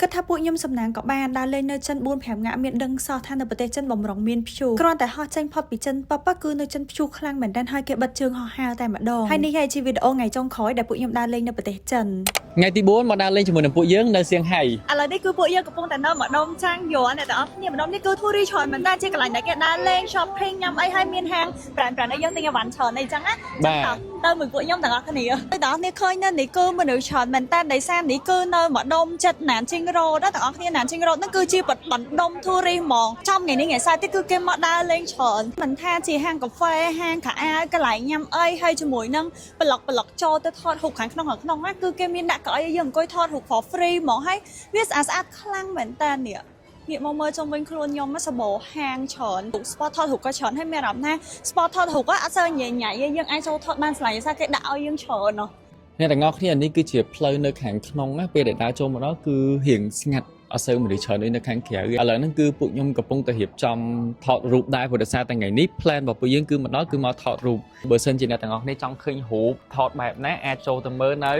គិតថាពួកខ្ញុំសំណាងក៏បានដើរលេងនៅចិន4 5ថ្ងៃមានដឹងសោះថានៅប្រទេសចិនបំរុងមានព្យុះគ្រាន់តែហោះចេញផុតពីចិនប៉ប៉គឺនៅចិនព្យុះខ្លាំងមែនទែនហើយគេបិទជើងហោះហើរតែម្ដងហើយនេះហើយជាវីដេអូថ្ងៃចុងក្រោយដែលពួកខ្ញុំដើរលេងនៅប្រទេសចិន ថ្ងៃទី4មកដើរលេងជាមួយនឹងពួកយើងនៅសៀងហៃ ឥឡូវនេះគឺពួកយើងកំពុងតែនៅម្ដុំចាងយ័នអ្នកទាំងអស់គ្នាម្ដុំនេះគឺ tourist ច្រើនមែនតើជាកន្លែងដែលគេដើរលេង shopping ញ៉ាំអីហើយមានហាង brand brand អីយើងទិញអីវ៉ាន់ច្រើនអីចឹងណា បាទ ទៅមួយពួកខ្ញុំទាំងអស់គ្នាទៅទាំងអស់គ្នាឃើញនៅនេះគឺមនុស្សច្រើនមែនតើដោយសារនេះគឺនៅម្ដុំចិត្តណានជីងរ៉ូតទាំងអស់គ្នាណានជីងរ៉ូហ្នឹងគឺជាបណ្ដុំ tourist ហ្មងចំថ្ងៃនេះថ្ងៃសៅរ៍ទៀតគឺគេមកដើរលេងច្រើនមិនថាជាហាងកាហ្វេហាងខោអាវកន្លែងញ៉ាំអីហើយជាមួយនឹងប្លុកប្លុកចូលទៅថតរូបខាងក្នុងខាងក្នុងណាគឺគេមានដាក់កៅអីឲ្យយើងអង្គុយថតរូប for free ហ្មងហើយវាស្អាតស្អាតខ្លាំងមែនតើនេះងាកមកមើលជុំវិញខ្លួនខ្ញុំមកសបោហាងច្រើនរូប spot ថតរូបក៏ច្រើនហើយមានអារម្មណ៍ថា spot ថតរូបអត់សូវញ៉ៃញ៉ៃទេយើងអាចចូលថតបានស្លាញ់សារគេដាក់ឲ្យយើងច្រើនណោះ អ្នកទាំងអស់គ្នានេះគឺជាផ្លូវនៅខាងក្នុងណាពេលដែលដើរចូលមកដល់គឺរៀងស្ងាត់អត់សូវមនុស្សច្រើនដូចនៅខាងក្រៅឥឡូវហ្នឹងគឺពួកខ្ញុំកំពុងតែរៀបចំថតរូបដែរព្រោះដោយសារតែថ្ងៃនេះ plan របស់ពួកយើងគឺមកដល់គឺមកថតរូបបើសិនជាអ្នកទាំងអស់គ្នាចង់ឃើញរូបថតបែបណាអាចចូលទៅមើលនៅ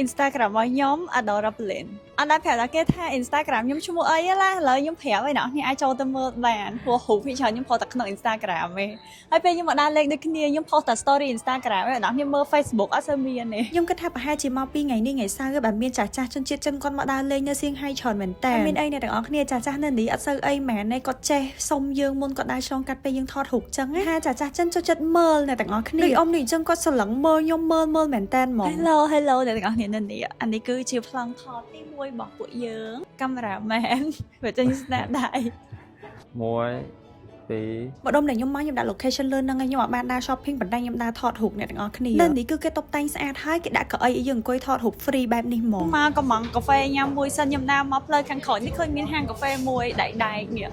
Instagram របស់ខ្ញុំ Adora Blin អត់ដែលប្រាប់ដល់គេថា Instagram ខ្ញុំឈ្មោះអីទេឡាឥឡូវខ្ញុំប្រាប់ឲ្យអ្នកនរគ្នាអាចចូលទៅមើលបានព្រោះរូបភាគច្រើនខ្ញុំផុសតែក្នុង Instagram ទេហើយពេលខ្ញុំមកដើរលេងដូចគ្នាខ្ញុំផុសតែ story Instagram ឯងអ្នកនរគ្នាមើល Facebook អត់សូវមានទេខ្ញុំគិតថាប្រហែលជាមកពីថ្ងៃនេះថ្ងៃសៅរ៍បែបមានចាស់ចាស់ជនជាតិចិនគាត់មកដើរលេងនៅសៀងហៃច្រើនមែនតើមានអីអ្នកទាំងអស់គ្នាចាស់ចាស់នៅនេះអត់សូវអីមែនទេគាត់ចេះសុំយើងមុនគាត់ដើរឆ្លងកាត់ពេលយើងថតរូបចឹងណាថាចាស់ចាស់ចិនចូលចិត្តមើលអ្នកទាំងអស់គ្នាដូចអ៊ំនេះចឹងគាត់ស្រឡឹងមើលខ្ញុំមើលមើលមែនតើហ្មង Hello Hello អ្នកទាំងអស់គ្នានៅនេះអានេះគឺជាប្លង់ថតទី1របស់ពួកយើងកាមេរ៉ាមែនបើចេញស្នាដៃ 1 2 ម្ដុំដែលខ្ញុំមកខ្ញុំដាក់ location លើហ្នឹងឯងខ្ញុំអត់បានដើរ shopping ប៉ុន្តែខ្ញុំដើរថតរូបអ្នកទាំងអស់គ្នានៅនេះគឺគេតុបតែងស្អាតហើយគេដាក់កៅអីឲ្យយើងអង្គុយថតរូប free បែបនេះហ្មងមកកំងកាហ្វេញ៉ាំមួយសិនខ្ញុំដើរមកផ្លូវខាងក្រោយនេះឃើញមានហាងកាហ្វេមួយដែកដែកនេះ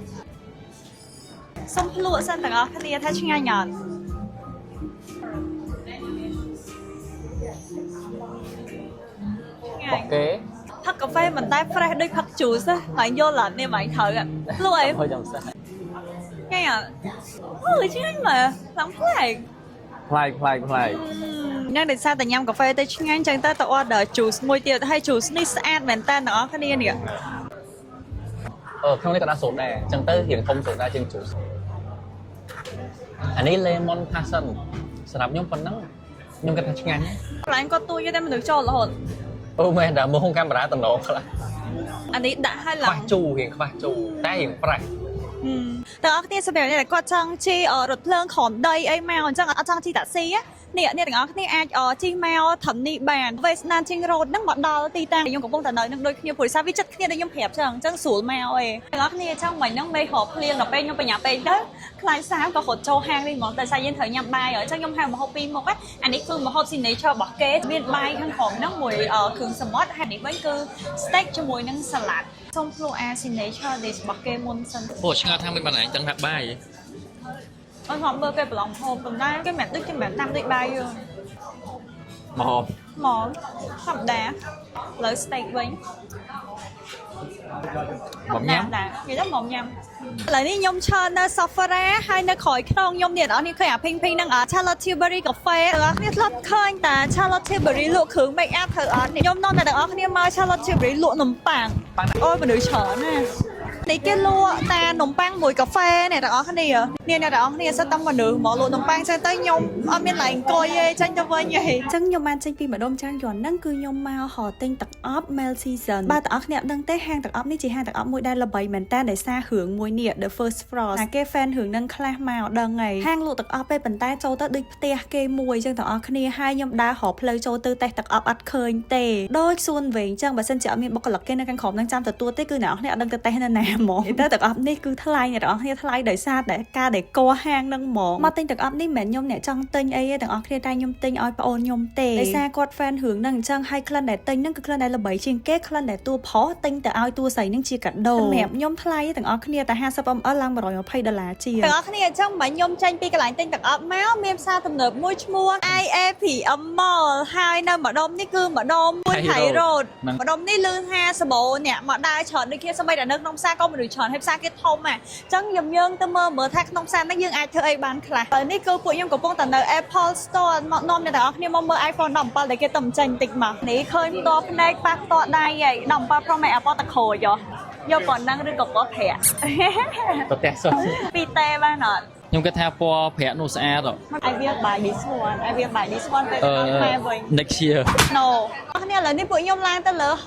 សុំភ្លក់សិនទាំងអស់គ្នាថាឆ្ងាញ់អត់ឆ្ងាញ់ បោះគេ ផឹកកាហ្វេមិនតែ fresh ដូចផឹក juice ទេហើយយល់អត់នេះមិនត្រូវភ្លក់អី ហុយចាំសិន ឆ្ងាញ់អត់អូឆ្ងាញ់មើលឡើងប្លែក ប្លែកប្លែកប្លែក នឹងដោយសារតែញ៉ាំកាហ្វេទៅឆ្ងាញ់ចឹងទៅទៅ order juice មួយទៀតហើយ juice នេះស្អាតមែនតើអ្នកនរគ្នានេះ អឺក្នុងនេះក៏ដាក់សូដាអញ្ចឹងទៅរៀងធំសូដាជាង juice អានេះ lemon passion សម្រាប់ខ្ញុំប៉ុណ្ណឹងខ្ញុំគិតថាឆ្ងាញ់ណា កន្លែងគាត់ទួយតែមនុស្សចូលរហូត អូមែនតែមើលក្នុងកាមេរ៉ាតំណងខ្លះ អានេះដាក់ឲ្យឡើង ខ្វះជូររៀងខ្វះជូរតែរៀងប្រាស់ ទាំងអស់គ្នាសម្រាប់អ្នកដែលគាត់ចង់ជិះរថភ្លើងក្រោមដីអីមកអញ្ចឹងអត់ចង់ជិះតាក់ស៊ីនេះអ្នកទាំងអស់គ្នាអាចជិះមកត្រឹមនេះបាន West Nanjing Road ហ្នឹងមកដល់ទីតាំងខ្ញុំកំពុងតែនៅនឹងដូចគ្នាព្រោះសារវាចិត្តគ្នាដូចខ្ញុំប្រាប់ចឹងអញ្ចឹងស្រួលមកឯងទាំងអស់គ្នាចឹងមិញហ្នឹងមេរកភ្លៀងដល់ពេលខ្ញុំបញ្ញាពេកទៅខ្លាចសាមក៏រត់ចូលហាងនេះហ្មងតែសារយើងត្រូវញ៉ាំបាយអញ្ចឹងខ្ញុំហៅម្ហូបពីរមុខអានេះគឺម្ហូប signature របស់គេមានបាយខាងក្រោមហ្នឹងមួយគ្រឿងសមុទ្រហើយនេះវិញគឺ steak ជាមួយនឹង salad សូមភ្លក់អា signature dish របស់គេមុនសិន អូឆ្ងល់ថាមិនបានឯងដឹងថាបាយ អត់ហមមើលគេប្រឡងហូបប៉ុន្តែគេមិនដូចគេមិនតាមដូចបាយយើង មក ហ្មងធម្មតាលើ steak វិញ មកញ៉ាំ ដែរនិយាយទៅមកញ៉ាំឥឡូវនេះខ្ញុំឈរនៅ Sephora ហើយនៅក្រោយខ្នងខ្ញុំនេះអ្នកនរនេះឃើញអា pink pink ហ្នឹងអា Charlotte Tilbury Cafe អ្នកនរគ្នាធ្លាប់ឃើញតា Charlotte Tilbury លក់គ្រឿង make up ត្រូវអត់នេះខ្ញុំនាំតែអ្នកនរគ្នាមក Charlotte Tilbury លក់នំប៉័ងអូយមនុស្សច្រើនណាស់នេះគេលក់តានំប៉័ងមួយកាហ្វេអ្នកទាំងអស់គ្នានេះអ្នកទាំងអស់គ្នាសិតតែមនុស្សមកលក់នំប៉័ងចឹងទៅខ្ញុំអត់មានឡែងអង្គុយទេចេញទៅវិញហីចឹងខ្ញុំបានចេញពីម្ដុំចាងយន់ហ្នឹងគឺខ្ញុំមកហទិញទឹកអប់ Mel Season បើទាំងអស់គ្នាអត់ដឹងទេហាងទឹកអប់នេះជាហាងទឹកអប់មួយដែលល្បីមែនតើដោយសាររឿងមួយនេះ The First Frost ណាគេ fan រឿងហ្នឹងខ្លះមកដឹងហើយហាងលក់ទឹកអប់ទេប៉ុន្តែចូលទៅដូចផ្ទះគេមួយចឹងទាំងអស់គ្នាហើយខ្ញុំដើររកផ្លូវចូលទៅតេស្តទឹកអប់អត់ឃើញទេដូចសួនវិញចឹងបើសិនជាអត់មានបុគ្គលិកគេនៅខាងក្រោមហ្នឹងចាំទទួលទេគឺអ្នកនរគ្នាអត់ដឹងទៅតេស្តនៅណាហ្មងតែទឹកអប់នេះគឺថ្លៃអ្នកនរគ្នាថ្លៃដោយសារតែការដែលកហាងហ្នឹងហ្មងមកទិញទឹកអប់នេះមិនមែនខ្ញុំអ្នកចង់ទិញអីទេទាំងអស់គ្នាតែខ្ញុំទិញឲ្យប្អូនខ្ញុំទេដោយសារគាត់ fan រឿងហ្នឹងអញ្ចឹងហើយក្លិនដែលទិញហ្នឹងគឺក្លិនដែលល្បីជាងគេក្លិនដែលតួប្រុសទិញទៅឲ្យតួស្រីហ្នឹងជាកាដូសម្រាប់ខ្ញុំថ្លៃទាំងអស់គ្នាតែ 50 ml ឡើង120ដុល្លារជាងទាំងអស់គ្នាអញ្ចឹងមិនខ្ញុំចេញពីកន្លែងទិញទឹកអប់មកមានផ្សារទំនើបមួយឈ្មោះ IAPM Mall ហើយនៅម្ដុំនេះគឺម្ដុំមួយថៃ Road ម្ដុំនេះលឺថាសបោអ្នកមកដើរច្រើនដូចគ្នាសម្បីតែនៅក្នុងផ្សារក៏ ក៏មនុស្សច្រើនហើយផ្សារគេធំហ่ะអញ្ចឹងខ្ញុំយើងទៅមើលមើលថាក្នុងផ្សារហ្នឹងយើងអាចធ្វើអីបានខ្លះហើយនេះគឺពួកខ្ញុំកំពុងតែនៅ Apple Store មកនាំអ្នកទាំងអស់គ្នាមកមើល iPhone 17ដែលគេទៅចេញតិចមកនេះឃើញផ្ទាល់ភ្នែកប៉ះផ្ទាល់ដៃហី17 Pro Max Apple តក្រូចយកយកប៉ុណ្ណឹងឬក៏ពណ៌ប្រាក់ ប្រទេសសោះ ពីរតេបានអត់ ខ្ញុំគិតថាពណ៌ប្រាក់នោះស្អាតហ៎ I will buy this one. I will buy this one ទៅដល់ខ្មែរវិញ Next year. No អរគ្នាឥឡូវនេះពួកខ្ញុំឡើងទៅលើហ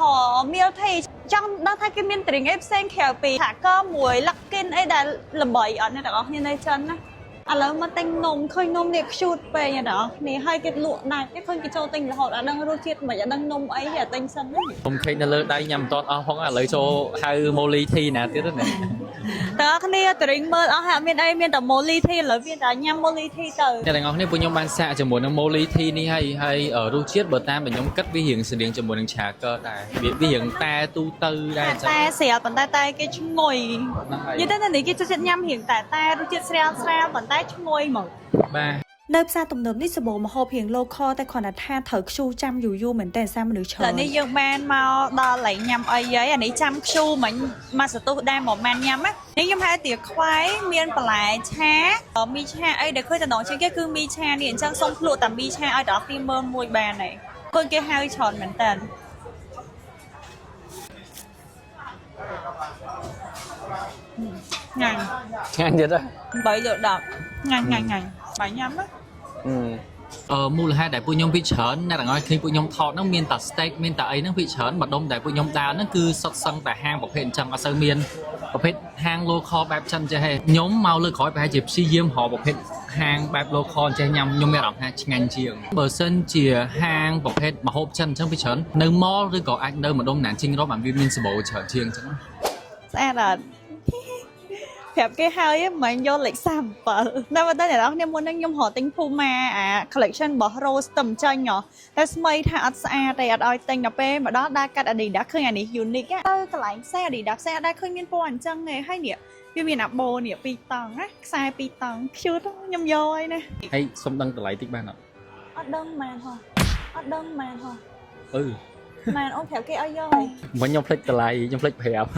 Milk Tea ចង់ដឹងថាគេមាន drink អីផ្សេងក្រៅពីថាក៏មួយ Luckin អីដែលល្បីអត់អ្នកទាំងអស់គ្នានៅចិនណាឥឡូវមកទិញនំឃើញនំនេះ cute ពេកអ្នកទាំងអស់គ្នាហើយគេលក់ដាច់គេឃើញគេចូលទិញរហូតអត់ដឹងរសជាតិមិនអត់ដឹងនំអីគេទិញសិនណា ខ្ញុំឃើញនៅលើដៃញ៉ាំមិនទាន់អស់ផងឥឡូវចូលហៅ Molly Tea ណាទៀតណា ទាំងអស់គ្នា drink មើលអស់ហើយអត់មានអីមានតែ Molly Tea ឥឡូវមានតែញ៉ាំ Molly Tea ទៅ អ្នកទាំងអស់គ្នាពួកខ្ញុំបានសាកជាមួយនឹង Molly Tea នេះហើយហើយរសជាតិបើតាមដែលខ្ញុំគិតវារៀងស្តៀងជាមួយនឹងឆាកើដែរវាវារៀងតែទូទៅដែរអញ្ចឹង តែស្រាលប៉ុន្តែតែគេឈ្ងុយ ហ្នឹងហើយ និយាយទៅនៅនេះគេចូលចិត្តញ៉ាំរៀងតែតែរសជាតិស្រាលស្រាលប៉ុន្តែឈ្ងុយហ្មង បាទ នៅផ្សារទំនើបនេះសម្បូរម្ហូបរៀង local តែគ្រាន់តែថាត្រូវ queue ចាំយូរយូរមែនតើសារមនុស្សច្រើន ឥឡូវនេះយើងបានមកដល់កន្លែងញ៉ាំអីហើយអានេះចាំ queue មិញមកសន្ទុះដែរមកបានញ៉ាំណានេះខ្ញុំហៅទាខ្វៃមានបន្លែឆាមីឆាអីដែលឃើញតំណងជាងគេគឺមីឆានេះអញ្ចឹងសូមភ្លក់តែមីឆាឲ្យដល់គ្នាមើលមួយបានហើយឃើញគេហៅច្រើនមែនតើញ៉ាំ ឆ្ងាញ់ទៀតហ៎ 8លើ10ញ៉ាំញ៉ាំញ៉ាំបាយញ៉ាំណា អឺមូលហេតុដែលពួកខ្ញុំពីច្រើនអ្នកទាំងអស់ឃើញពួកខ្ញុំថតហ្នឹងមានតែ steak មានតែអីហ្នឹងពីច្រើនម្ដុំដែលពួកខ្ញុំដើរហ្នឹងគឺសុទ្ធសឹងតែហាងប្រភេទអញ្ចឹងអត់សូវមានប្រភេទហាង local បែបចិនចេះទេខ្ញុំមកលើក្រោយប្រហែលជាព្យាយាមរកប្រភេទហាងបែប local ចេះញ៉ាំខ្ញុំមានអារម្មណ៍ថាឆ្ងាញ់ជាងបើសិនជាហាងប្រភេទម្ហូបចិនអញ្ចឹងពីច្រើននៅ mall ឬក៏អាចនៅម្ដុំណានជីងរ៉បបានវាមានសម្បូរច្រើនជាងអញ្ចឹង ស្អាតអត់ ប្រាប់គេហើយមិញយកលេខ37តែបើតែអ្នកនរគ្នាមុនហ្នឹងខ្ញុំរកទិញ Puma អា collection របស់ Rose តំចាញ់ហ៎តែស្មីថាអត់ស្អាតទេអត់ឲ្យទិញដល់ពេលមកដល់ដើរកាត់ Adidas ឃើញអានេះ unique ទៅកន្លែងផ្សេង Adidas ផ្សេងអត់ដែលឃើញមានពណ៌អញ្ចឹងទេហើយនេះវាមានអាបូនេះពីរតង់ណាខ្សែពីរតង់ cute ខ្ញុំយកហើយណា ហើយសុំដឹងតម្លៃតិចបានអត់ អត់ដឹងម៉ានហ៎អត់ដឹងម៉ានហ៎ អឺ ម៉ានអូនប្រាប់គេឲ្យយកហើយ មិញខ្ញុំភ្លេចតម្លៃខ្ញុំភ្លេចប្រាប់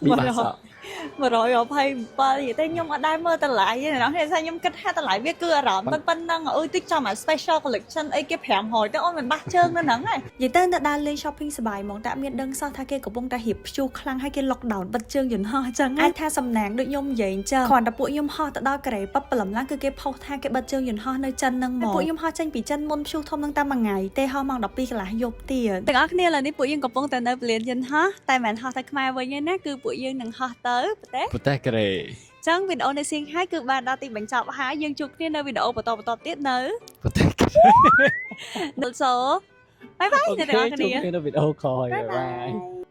ពីបាសក់ 127និយាយទៅខ្ញុំអត់ដែលមើលតម្លៃទេណាស់ថាខ្ញុំគិតថាតម្លៃវាគឺអារម្មណ៍ប៉ុណ្ណឹងអើយតិចចំអា special collection អីគេ500ទៅអូនមិនបាស់ជើងនៅហ្នឹងឯង និយាយទៅនៅដើរលេង shopping សប្បាយហ្មងតែអត់មានដឹងសោះថាគេកំពុងតែរៀបព្យុះខ្លាំងហើយគេ lockdown បិទជើងយន្តហោះអញ្ចឹងអាចថាសំណាងដូចខ្ញុំនិយាយអញ្ចឹងគ្រាន់តែពួកខ្ញុំហោះទៅដល់កូរ៉េប៉បព្រលឹមឡើងគឺគេផុសថាគេបិទជើងយន្តហោះនៅចិនហ្នឹងមកពួកខ្ញុំហោះចេញពីចិនមុនព្យុះធំហ្នឹងតែមួយថ្ងៃទេហោះម៉ោង12កន្លះយប់ទៀត ទាំងអស់គ្នាឥឡូវនេះពួកយើងកំពុងតែនៅពលានយន្តហោះតែមិនមែនហោះទៅខ្មែរវិញទេណាគឺពួកយើងនឹងហោះទៅប្រទេស ប្រទេសកូរ៉េ ចឹងវីដេអូនៅសៀងហៃគឺបានដល់ទីបញ្ចប់ហើយយើងជួបគ្នានៅវីដេអូបន្តបន្តទៀតនៅ ប្រទេសកូរ៉េ នៅសូ bye bye អ្នកទាំងអស់គ្នា ជួបគ្នានៅវីដេអូក្រោយ បាយ បាយ បាយ